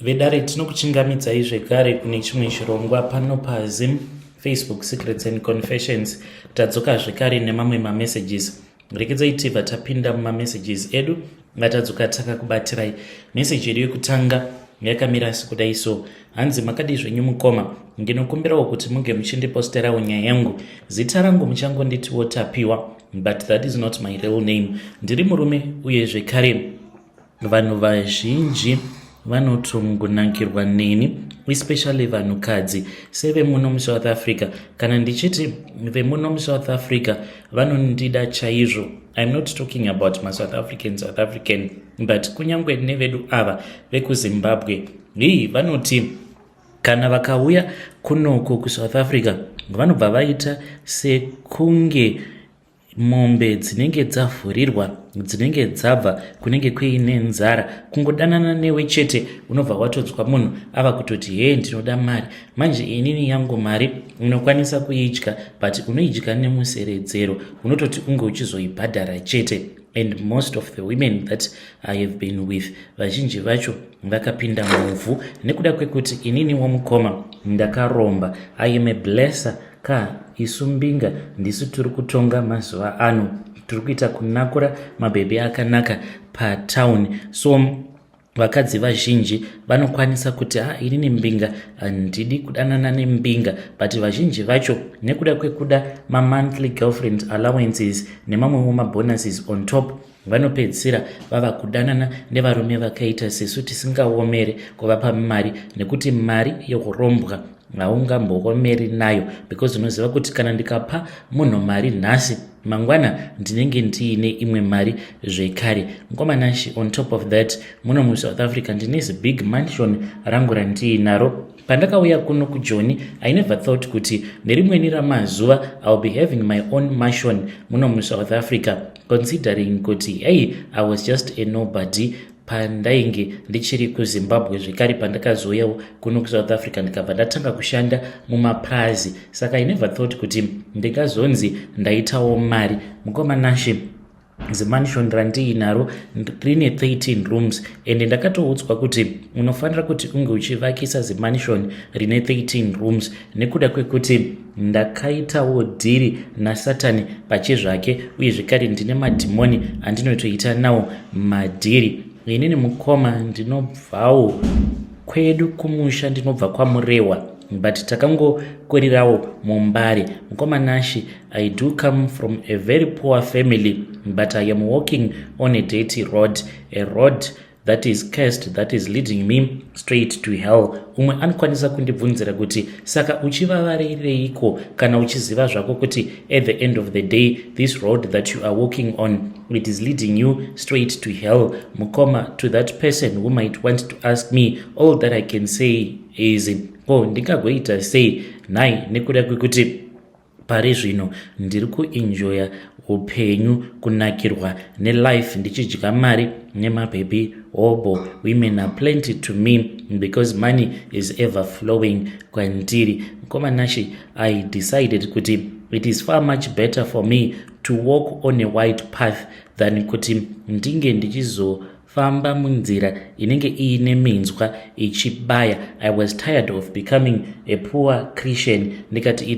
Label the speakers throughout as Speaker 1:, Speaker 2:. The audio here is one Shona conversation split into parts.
Speaker 1: Vedare, tinokuchingamidzai zvekare kune chimwe chirongwa pano paZim Facebook Secrets and Confessions. Tadzoka zvekare nemamwe mamessages. Rekedzai tibva tapinda mumamessages edu atadzoka takakubatirai. Meseji yedu yekutanga yakamira sekudai so. Hanzi, "Makadii zvenyu mukoma? Ndinokumbirawo kuti munge muchindiposterawo nyaya yangu. Zita rangu muchangonditiwo Tapiwa, but that is not my real name. Ndiri murume uye zvekare vanhu vazhinji vanotongonakirwa neni, especially vanhukadzi sevemuno muSouth Africa. Kana ndichiti vemuno muSouth Africa vanondida chaizvo, I'm not talking about maSouth African South African, but kunyange nevedu ava vekuZimbabwe. Hii, vanoti kana vakauya kunoko kuSouth Africa vanobva vaita sekunge mombe dzinenge dzavhurirwa, dzinenge dzabva kunenge kuine nzara. Kungodanana newe chete, unobva watodzwa munhu ava kutoti, 'Hee, ndinoda mari.' Manje inini yangu mari unokwanisa kuidya, but unoidya nemuseredzero, unototi unge uchizoibhadhara chete. And most of the women that I have been with, vazhinji vacho vakapinda muvhu nekuda kwekuti inini womukoma ndakaromba. I am a blesser ka. Isu mbinga ndisu tiri kutonga mazuva ano, tiri kuita kunakura mabhebhi akanaka patown. So vakadzi vazhinji vanokwanisa kuti, 'Ha, inini mbinga handidi kudanana nembinga.' But vazhinji vacho, nekuda kwekuda mamonthly girlfriend allowances nemamwewo mabonuses on top, vanopedzisira vava kudanana nevarume vakaita sesu tisingaomere kuvapa mari, nekuti mari yeurombwa haungamboomeri nayo, because unoziva kuti kana ndikapa munhu mari nhasi, mangwana ndinenge ndiine imwe mari zvekare. Mukoma Nashi, on top of that, muno muSouth Africa ndine zibig mansion rangu randiinaro. Pandakauya kuno kuJoni, I never thought kuti nerimweni ramazuva I will be having my own mansion muno muSouth Africa, considering kuti, hey, I was just a nobody pandainge ndichiri kuZimbabwe. Zvekare pandakazouyawo kuno kuSouth Africa, ndikabva ndatanga kushanda mumaprazi. Saka I never thought kuti ndingazonzi ndaitawo mari. Mukoma Nashe, zimansion randiinaro rine 13 rooms, ende ndakatoudzwa kuti unofanira kuti unge uchivakisa zimansion rine 13 rooms nekuda kwekuti ndakaitawo dhiri naSatani pachezvake, uye zvekare ndine madhimoni andinotoita nawo madhiri. Inini mukoma ndinobvawo kwedu kumusha, ndinobva kwaMurewa, but takangokurirawo muMbare. Mukoma Nashi, I do come from a very poor family, but I am walking on a dirty road, a road that is cursed, that is leading me straight to hell. Umwe anokwanisa kundibvunzira kuti, 'Saka uchivavarireiko kana uchiziva zvako kuti at the end of the day this road that you are walking on, it is leading you straight to hell?' Mukoma, to that person who might want to ask me, all that I can say is, ko ndingagoita sei nhai, nekuda kwekuti pari zvino ndiri kuenjoya upenyu, kunakirwa nelife, ndichidya mari nemabhebhi hobo. Women are plenty to me because money is ever flowing kwandiri. Mukoma Nashi, I decided kuti it is far much better for me to walk on a white path than kuti ndinge ndichizofamba munzira inenge iine minzwa ichibaya. I was tired of becoming a poor Christian. Ndikati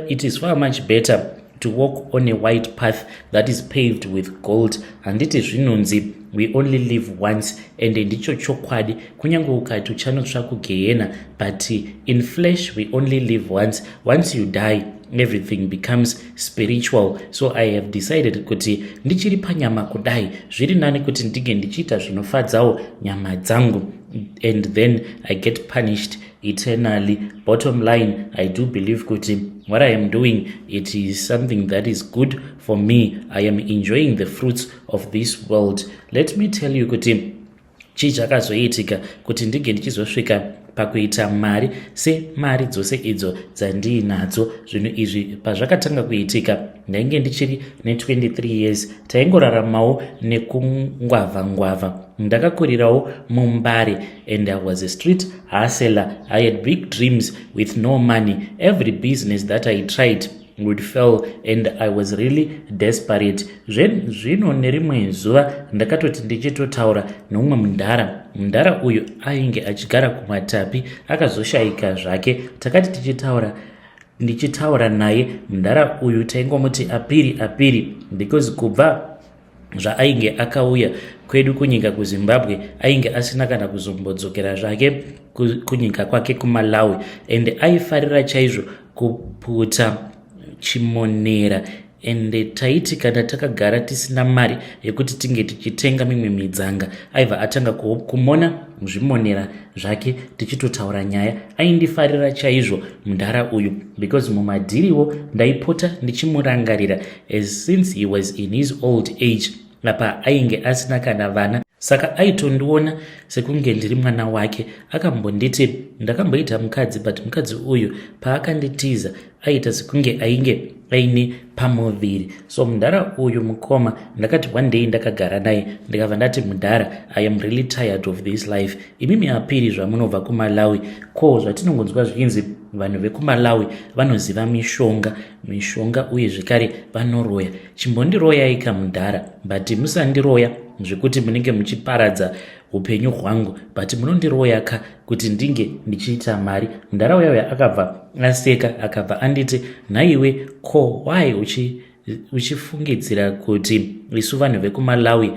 Speaker 1: it is far much better to walk on a white path that is paved with gold. Handiti zvinonzi we only live once? Ende ndicho chokwadi. Kunyange ukati uchanotsva kugehena, but in flesh we only live once. Once you die, everything becomes spiritual. So I have decided kuti ndichiri panyama kudai, zviri nani kuti ndinge ndichiita zvinofadzawo nyama dzangu and then I get punished eternally. Bottom line, I do believe kuti what I am doing, it is something that is good for me. I am enjoying the fruits of this world. Let me tell you kuti chii chakazoitika kuti ndinge ndichizosvika pakuita mari semari dzose idzo dzandiinadzo. Zvinhu izvi pazvakatanga kuitika, ndainge ndichiri ne23 years. Taingoraramawo nekungwavha ngwavha. Ndakakurirawo muMbare and I was a street hustler. I had big dreams with no money. Every business that I tried would fail and I was really desperate. Zvino nerimwe zuva ndakatoti ndichitotaura neumwe mudhara. Mudhara uyu ainge achigara kuMatapi, akazoshayika zvake. Takati tichitaura, ndichitaura naye mudhara uyu, taingomuti Apiri, Apiri, because kubva zvaainge akauya kwedu kunyika kuZimbabwe ainge asina kana kuzombodzokera zvake kunyika kwake kuMalawi, and aifarira chaizvo kuputa chimonera. Ende taiti kana takagara tisina mari yekuti tinge tichitenga mimwe midzanga, aibva atanga kumona zvimonera zvake tichitotaura nyaya. Aindifarira chaizvo mudhara uyu because mumadhiriwo ndaipota ndichimurangarira, as since he was in his old age, apa ainge asina kana vana, saka aitondiona sekunge ndiri mwana wake. Akambonditi, "Ndakamboita mukadzi, but mukadzi uyu paakanditiza aita sekunge ainge aine pamuviri." So mudhara uyu, mukoma, ndakati one day ndakagara naye, ndikabva ndati, "Mudhara, I am really tired of this life. Imimi Apiri, zvamunobva kuMalawi, ko zvatinongonzwa zvichinzi vanhu vekuMalawi vanoziva mishonga, mishonga, uye zvekare vanoroya, chimbondiroyai kamudhara, but musandiroya zvekuti munenge muchiparadza upenyu hwangu, but munondiroya ka kuti ndinge ndichiita mari." Mudhara uya uya akabva aseka, akabva anditi, "Nhaiwe, ko why uchifungidzira kuti isu vanhu vekuMalawi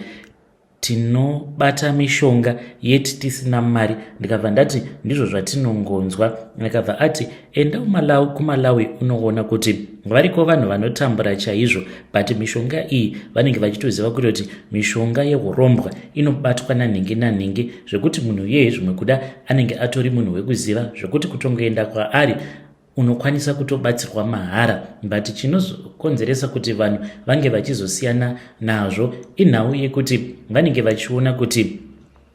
Speaker 1: tinobata mishonga yeti tisina mari?" Ndikabva ndati, "Ndizvo zvatinongonzwa." Akabva ati, "Enda kuMalawi unoona kuti variko vanhu vanotambura chaizvo, but mishonga iyi vanenge vachitoziva kutoti mishonga yeurombwa inobatwa nanhingi nanhingi, zvekuti munhu iyeye zvimwe kuda anenge atori munhu wekuziva, zvekuti kutongoenda kwaari unokwanisa kutobatsirwa mahara. But chinozokonzeresa kuti vanhu vange vachizosiyana nazvo inhau yekuti vanenge vachiona kuti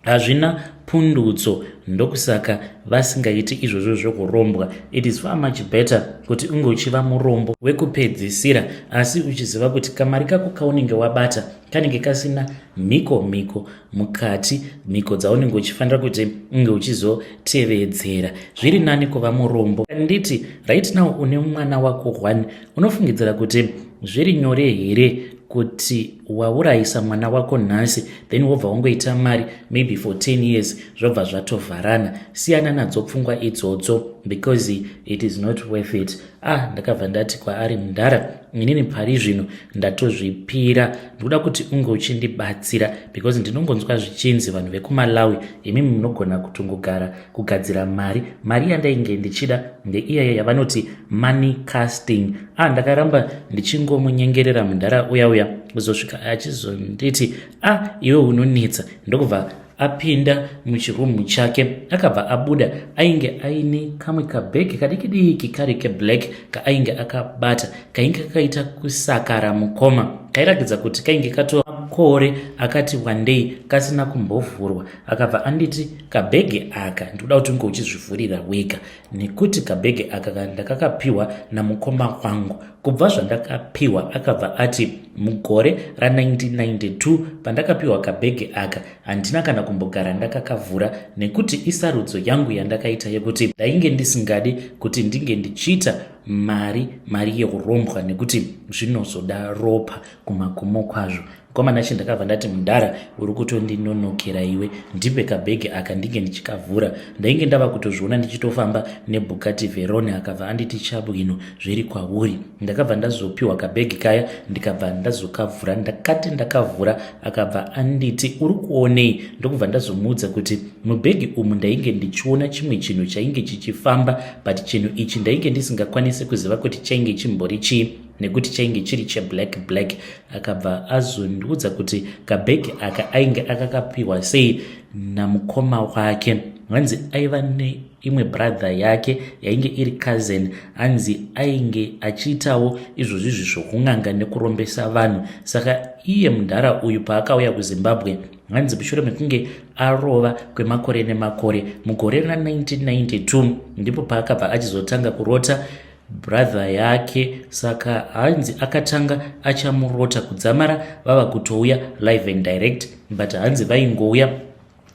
Speaker 1: hazvina pundutso, ndokusaka vasingaiti izvozvo zvokurombwa. It is far much better kuti unge uchiva murombo wekupedzisira, asi uchiziva kuti kamari kako kaunenge wabata kanenge kasina mhiko mhiko mukati, mhiko dzaunenge uchifanira kuti unge uchizotevedzera. Zviri nani kuva murombo." Nditi, "Right now une mwana wako one. Unofungidzira kuti zviri nyore here kuti waurayisa mwana wako nhasi, then wobva wangoita mari maybe for 10 years, zvobva zvatovharana? Siyana nadzo pfungwa idzodzo because it is not worth it." Ah, ndakabva ndati kwaari, "Mudhara, inini pari zvino ndatozvipira. Ndikuda kuti unge uchindibatsira because ndinongonzwa zvichinzi vanhu vekuMalawi imimi munogona kutongogara kugadzira mari." Mari yandainge ndichida ndeiyaya yavanoti money casting. Ah, ndakaramba ndichingomunyengerera mudhara uya uya kuzosvika achizonditi, "Ah, iwe unonetsa." Ndokubva apinda muchirumu chake, akabva abuda ainge aine kamwe kabhegi kadiki diki kari keblack kaainge akabata, kainge kakaita kusakara, mukoma. Kairatidza kuti kainge katomakore akati wandei kasina kumbovhurwa. Akabva anditi, "Kabhegi aka ndikuda kuti unge uchizvivhurira wega, nekuti kabhegi aka ndakakapiwa namukoma wangu. Kubva zvandakapiwa," akabva ati, "mugore ra1992 pandakapiwa kabhegi aka, handina kana kumbogara ndakakavhura, nekuti isarudzo yangu yandakaita yekuti ndainge ndisingadi kuti ndinge ndichiita mari, mari yeurombwa, nekuti zvinozoda ropa kumagumo kwazvo." Mukomana chi, ndakabva ndati, "Mudhara, uri kutondinonokera iwe. Ndipe kabhegi aka ndinge ndichikavhura." Ndainge ndava kutozviona ndichitofamba neBugatti Veyron. Akabva anditi, "Chabwino, zviri kwauri." Ndakabva ndazopiwa kabhegi kaya, ndikabva ndazokavhura. Ndakati ndakavhura, akabva anditi, "Uri kuonei?" Ndokubva ndazomuudza kuti mubhegi umu ndainge ndichiona chimwe chinhu chainge chichifamba, but chinhu ichi ndainge ndisingakwanisi kuziva kuti chainge chimbori chii, nekuti chainge chiri cheblack black. Akabva azondiudza kuti kabhegi aka ainge akakapiwa sei namukoma wake. Hanzi aiva neimwe brother yake yainge iri cousin, hanzi ainge achiitawo izvozvizvi zvokun'anga nekurombesa vanhu. Saka iye mudhara uyu paakauya kuZimbabwe, hanzi mushure mekunge arova kwemakore nemakore, mugore ra1992 ndipo paakabva achizotanga kurota brother yake. Saka hanzi akatanga achamurota kudzamara vava kutouya live and direct, but hanzi vaingouya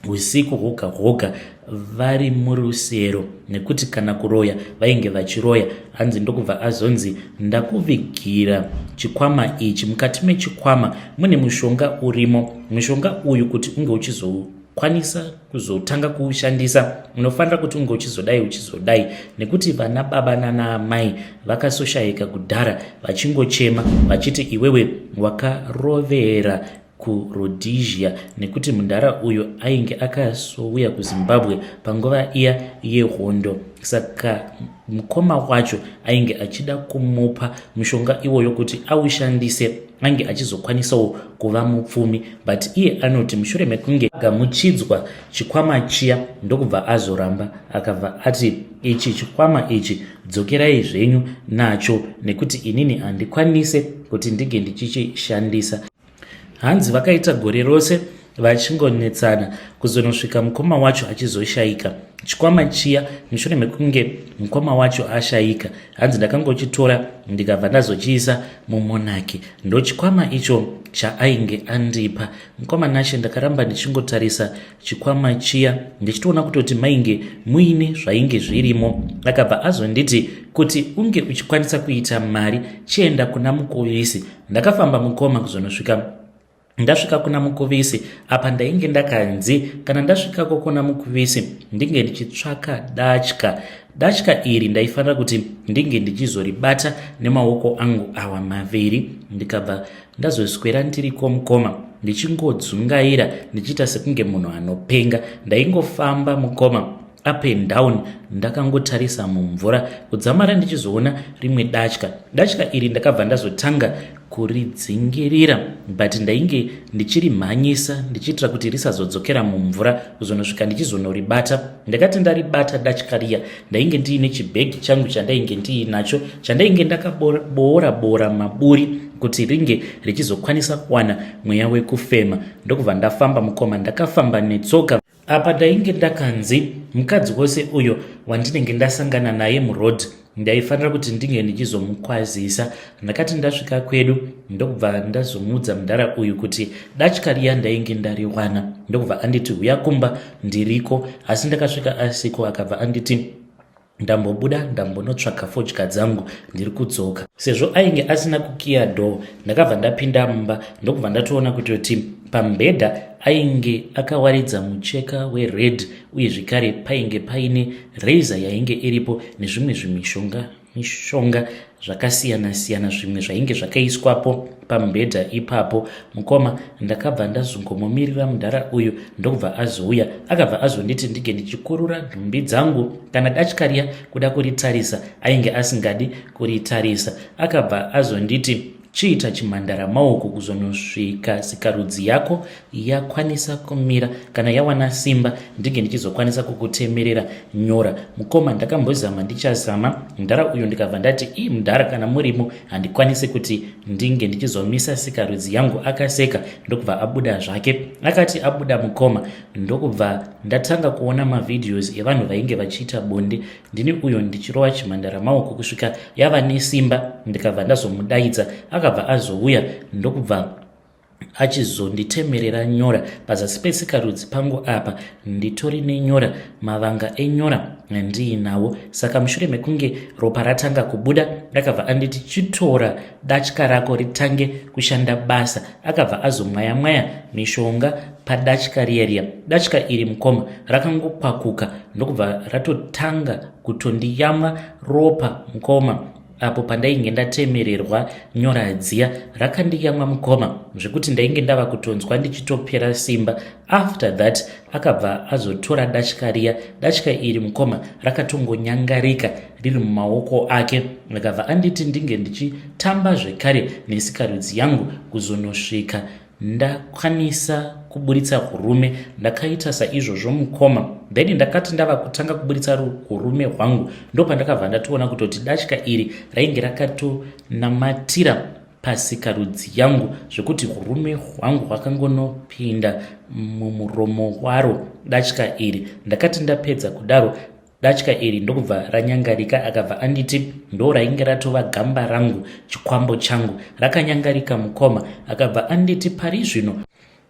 Speaker 1: Usiku hwoga hwoga vari murusero nekuti kana kuroya vainge vachiroya. Hanzi ndokubva azonzi ndakuvigira chikwama ichi, mukati mechikwama mune mushonga urimo. Mushonga uyu kuti unge uchizokwanisa kuzotanga kuushandisa unofanira kuti unge uchizodai uchizodai, nekuti vana baba nana amai vakasoshayika kudhara vachingochema vachiti iwewe wakarovera kuRhodesia, nekuti mudhara uyu ainge akasouya kuZimbabwe panguva iya yehondo. Saka mukoma wacho ainge achida kumupa mushonga iwoyo kuti aushandise ange achizokwanisawo kuva mupfumi. But iye anoti mushure mekunge agamuchidzwa chikwama chiya, ndokubva azoramba, akabva ati ichi chikwama ichi dzokerai zvenyu nacho nekuti inini handikwanise kuti ndinge ndichichishandisa. Hanzi vakaita gore rose vachingonetsana kuzonosvika mukoma wacho achizoshayika. Chikwama chiya, mushure mekunge mukoma wacho ashayika, hanzi ndakangochitora ndikabva ndazochiisa mumonaki. Ndochikwama icho chaainge andipa mukoma Nashe. Ndakaramba ndichingotarisa chikwama chiya ndichitoona kutoti mainge muine zvainge zvirimo. Akabva azonditi kuti unge uchikwanisa kuita mari chienda kuna Mukovisi. Ndakafamba mukoma kuzonosvika ndasvika kuna Mukuvisi. Apa ndainge ndakanzi kana ndasvikako kuna Mukuvisi ndinge ndichitsvaka datya. Datya iri ndaifanira kuti ndinge ndichizoribata nemaoko angu awa maviri. Ndikabva ndazoswera ndiriko mukoma, ndichingodzungaira ndichiita sekunge munhu anopenga. Ndaingofamba mukoma, up and down, ndakangotarisa mumvura kudzamara ndichizoona rimwe datya. Datya iri ndakabva ndazotanga kuridzingirira, but ndainge ndichirimhanyisa ndichiitira kuti risazodzokera mumvura kuzonosvika ndichizonoribata. Ndakati ndaribata datya riya, ndainge ndiine chibhegi changu chandainge ndiinacho, chandainge ndakaboora boora maburi kuti ringe richizokwanisa kuwana mweya wekufema. Ndokubva ndafamba mukoma, ndakafamba netsoka. Apa ndainge ndakanzi mukadzi wose uyo wandinenge ndasangana naye muroad ndaifanira kuti ndinge ndichizomukwazisa. Ndakati ndasvika kwedu, ndokubva ndazomuudza mudhara uyu kuti datya riya ndainge ndariwana. Ndokubva anditi huya kumba ndiriko, asi ndakasvika asiko. Akabva anditi ndambobuda ndambonotsvaga fodya dzangu, ndiri kudzoka. Sezvo ainge asina kukiya door, ndakabva ndapinda mumba, ndokubva ndatoona kutoti pamubhedha ainge akawaridza mucheka wered, uye zvekare painge paine razor yainge iripo nezvimwe zvimishonga mishonga zvakasiyana-siyana, zvimwe zvainge zvakaiswapo pamubhedha ipapo. Mukoma, ndakabva ndazongomumirira mudhara uyu, ndokubva azouya. Akabva azonditi ndinge ndichikurura nhumbi dzangu. Kana datya riya kuda kuritarisa ainge asingadi kuritarisa. Akabva azonditi chiita chimhandara maoko kuzonosvika sikarudzi yako yakwanisa kumira, kana yawana simba ndinge ndichizokwanisa kukutemerera nyora. Mukoma, ndakambozama ndichazama mudhara uyu, ndikabva ndati ii mudhara, kana murimo handikwanisi kuti ndinge ndichizomisa sikarudzi yangu. Akaseka ndokubva abuda zvake. Akati abuda mukoma, ndokubva ndatanga kuona mavideos evanhu vainge vachiita bonde. Ndini uyo ndichirova chimhandara maoko kusvika yava nesimba. Ndikabva ndazomudaidza, akabva azouya, ndokubva achizonditemerera nyora pazasi pesikarudzi pangu. Apa nditori nenyora, mavanga enyora ndiinawo. Saka mushure mekunge ropa ratanga kubuda, akabva anditi chitora datya rako ritange kushanda basa. Akabva azomwaya mwaya mishonga padatya riya riya. Datya iri mukoma rakangokwakuka, ndokubva ratotanga kutondiyamwa ropa mukoma. Apo pandainge ndatemererwa nyora dziya, rakandiyamwa mukoma zvekuti ndainge ndava kutonzwa ndichitopera simba. After that akabva azotora datya riya. Datya iri mukoma rakatongonyangarika riri mumaoko ake. Akabva anditi ndinge ndichitamba zvekare nesikarudzi yangu kuzonosvika ndakwanisa kuburitsa hurume. Ndakaita saizvozvo mukoma. Then ndakati ndava kutanga kuburitsa hurume hwangu, ndopandakabva ndatoona kutoti datya iri rainge rakatonamatira pasikarudzi yangu zvekuti hurume hwangu hwakangonopinda mumuromo waro datya iri. Ndakati ndapedza kudaro, datya iri ndokubva ranyangarika. Akabva anditi ndo rainge ratova gamba rangu, chikwambo changu. Rakanyangarika mukoma. Akabva anditi pari zvino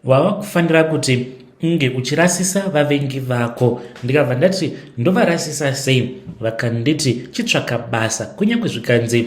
Speaker 1: wava kufanira kuti unge uchirasisa vavengi vako. Ndikabva ndati, "Ndovarasisa sei?" Vakanditi, "Chitsvaka basa, kunyange zvikanzi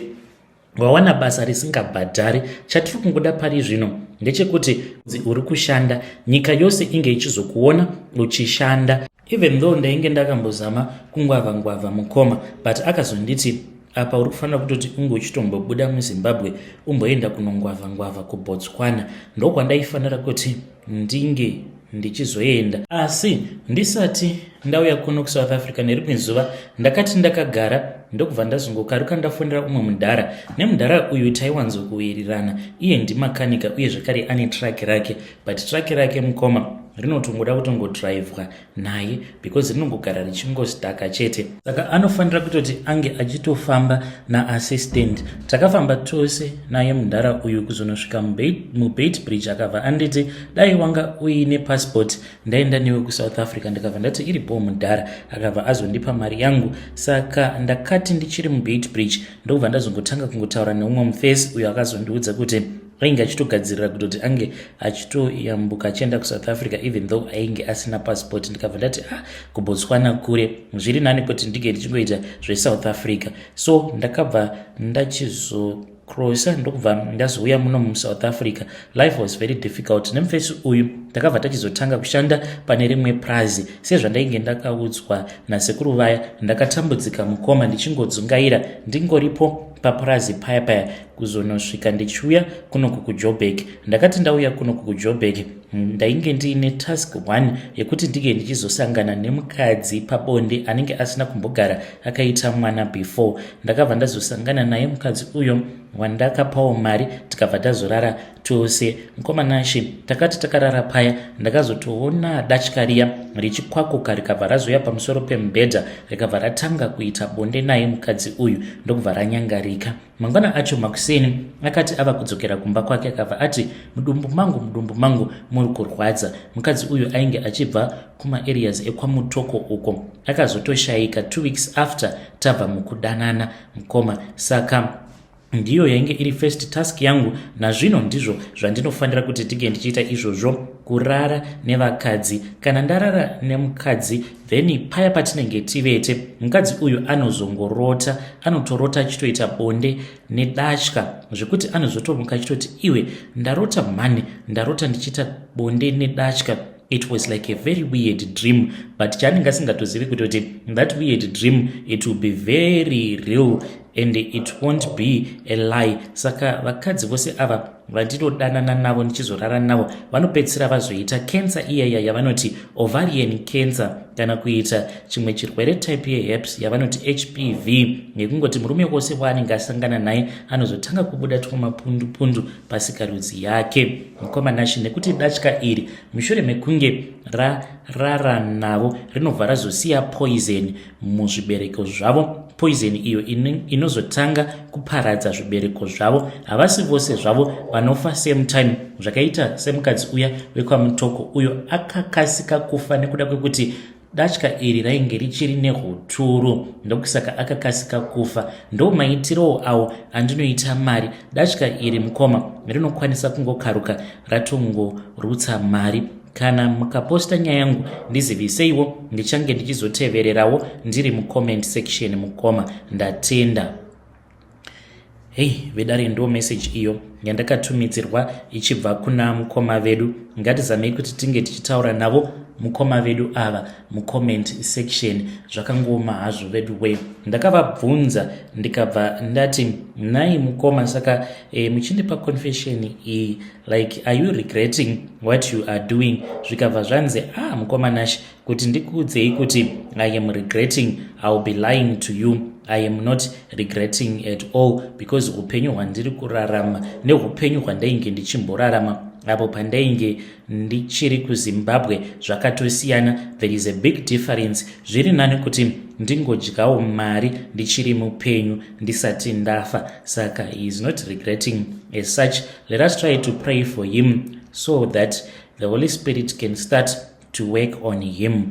Speaker 1: wawana basa risingabhadhari. Chatiri kungoda pari zvino ndechekuti uri kushanda, nyika yose inge ichizokuona uchishanda." Even though ndainge ndakambozama kungwavha ngwavha, mukoma, but akazonditi, "Apa uri kufanira kutoti unge uchitombobuda muZimbabwe, umboenda kunongwavha ngwavha kuBotswana." Ndokwandaifanira kuti ndinge ndichizoenda. Asi ndisati ndauya kuno kuSouth Africa, nerimwe zuva ndakati ndakagara, ndokubva ndazongokaruka ndafonera umwe mudhara. Nemudhara uyu taiwanzokuwirirana. Iye ndimakanika, uye zvakare ane truck rake, but truck rake, mukoma, rinotongoda kutongodhiraivhwa naye because rinongogara richingostaka chete, saka anofanira kutoti ange achitofamba naassistant. Takafamba tose naye mudhara uyu kuzonosvika muBeitbridge. Akabva anditi, "Dai wanga uine passport, ndaenda newe kuSouth Africa." Ndikabva ndati, "Iripo, mudhara." Akabva azondipa mari yangu. Saka ndakati ndichiri muBeitbridge, ndokubva ndazongotanga kungotaura neumwe mufesi uyo akazondiudza kuti ainge achitogadzirira kutoti ange achitoyambuka achienda kuSouth Africa, even though ainge asina passport. Ndikabva ndati, "Ah, kuBotswana kure, zviri nani kuti ndinge ndichingoita zveSouth Africa." So ndakabva ndachizocrossa, ndokubva ndazouya muno muSouth Africa. Life was very difficult. Nemufesi uyu ndakabva tachizotanga kushanda pane rimwe prazi sezvandainge ndakaudzwa nasekuru vaya. Ndakatambudzika, mukoma, ndichingodzungaira ndingoripo papurazi paya paya, kuzonosvika ndichiuya kunoku kuJoburg. Ndakati ndauya kunoku kuJoburg, ndainge ndiine task one yekuti ndinge ndichizosangana nemukadzi pabonde anenge asina kumbogara akaita mwana before. Ndakabva ndazosangana naye mukadzi uyo wandakapawo mari, tikabva tazorara tose, mukoma Nashe. Takati takarara paya, ndakazotoona datya riya richikwakuka, rikabva razoya pamusoro pemubhedha, rikabva ratanga kuita bonde naye mukadzi uyu, ndokubva ranyangarika. Mangwana acho makuseni, akati ava kudzokera kumba kwake, akabva ati, "Mudumbu mangu, mudumbu mangu muri kurwadza." Mukadzi uyu ainge achibva kumaareas ekwaMutoko uko. Akazotoshayika 2 weeks after tabva mukudanana, mukoma. Saka ndiyo yainge iri first task yangu. Nazvino ndizvo zvandinofanira kuti ndinge ndichiita izvozvo, kurara nevakadzi. Kana ndarara nemukadzi, then paya patinenge tivete, mukadzi uyu anozongorota, anotorota achitoita bonde nedatya, zvekuti anozotomuka achitoti, "Iwe, ndarota mhani, ndarota ndichiita bonde nedatya." It was like a very weird dream, but chaanenge asingatozivi kuti that weird dream, it will be very real and it won't be a lie. Saka vakadzi vose ava vandinodanana navo, ndichizorara navo, vanopedzisira vazoita cancer iyaya yavanoti ovarian cancer, kana kuita chimwe chirwere, type yeherpes yavanoti HPV, nekungoti murume wose waanenge asangana naye anozotanga kubuda twamapundupundu pasikarudzi yake, mukoma Nashe, nekuti datya iri mushure mekunge rarara navo rinobva razosiya poison muzvibereko zvavo, poison iyo inozotanga kuparadza zvibereko zvavo. Havasi vose zvavo vanofa same time, zvakaita semukadzi uya wekwaMutoko uyo akakasika kufa nekuda kwekuti datya iri rainge richiri neuturu, ndokusaka akakasika kufa. Ndo maitirowo awo andinoita mari. Datya iri, mukoma, rinokwanisa kungokaruka ratongorutsa mari. Kana mukaposta nyaya yangu, ndiziviseiwo, ndichange ndichizotevererawo ndiri mucomment section, mukoma. Ndatenda. Hei vedare, ndo message iyo yandakatumidzirwa ichibva kuna mukoma vedu. Ngatizamei kuti tinge tichitaura navo mukoma vedu ava mucomment section. Zvakangoma hazvo vedu we. Ndakavabvunza, ndikabva ndati, "Nai mukoma, saka muchindipa confession iyi, like, are you regretting what you are doing?" Zvikabva zvanzi, "Ah, mukoma Nash, kuti ndikuudzei kuti I am regretting, I will be lying to you. I am not regretting at all, because upenyu hwandiri kurarama neupenyu hwandainge ndichimborarama apo pandainge ndichiri kuZimbabwe zvakatosiyana. There is a big difference. Zviri nani kuti ndingodyawo mari ndichiri mupenyu, ndisati ndafa." Saka he is not regretting as such. Let us try to pray for him so that the Holy Spirit can start to work on him.